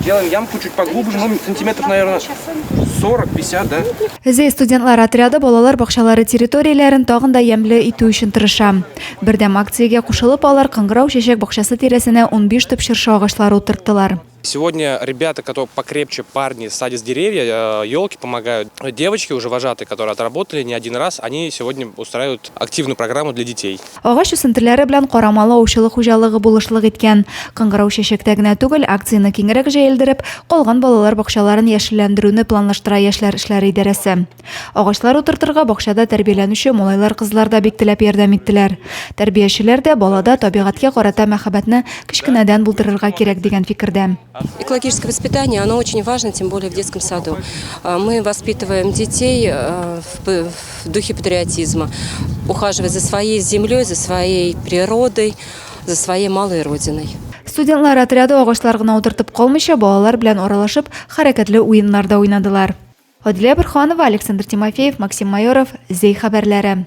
Делаем ямку чуть поглубже, ну, сантиметров, наверное, 40-50, да? Зәй студентлар отряды балалар бакчалары территорияләрен тагын да ямьле итү өчен тырыша. Бердәм акциягә кушылып, алар Кыңгырау чәчәк бакчасы тирәсенә 15 төп чыршы агачлары утырттылар. Сегодня ребята, которые покрепче, парни, садят деревья, елки помогают. Девочки уже вожатые, которые отработали не один раз, они сегодня устраивают активную программу для детей. Агач үсентеләре белән Карамалы аучылык хуҗалыгы булышлык иткән. Кыңгырау чәчәктә генә түгел, акцияне киңрәк җәелдереп, калган балалар бакчаларын яшелләндерүне планлаштыра яшьләр эшләре идарәсе. Агачлар утыртырга бакчада тәрбияләнүче малайлар-кызлар да бик теләп ярдәм иттеләр. Тәрбиячеләр дә балада табигатькә карата мәхәббәтне кечкенәдән булдырырга кирәк дигән фикердә. Экологическое воспитание, оно очень важно, тем более в детском саду. Мы воспитываем детей в духе патриотизма, ухаживать за своей землей, за своей природой, за своей малой родиной. Студентлар отряды агачлар гына утыртып калмыйча, балалар белән аралашып, хәрәкәтле уеннар да уйнадылар. Адилә Борһанова, Александр Тимофеев, Максим Майоров, Зәй хәбәрләре.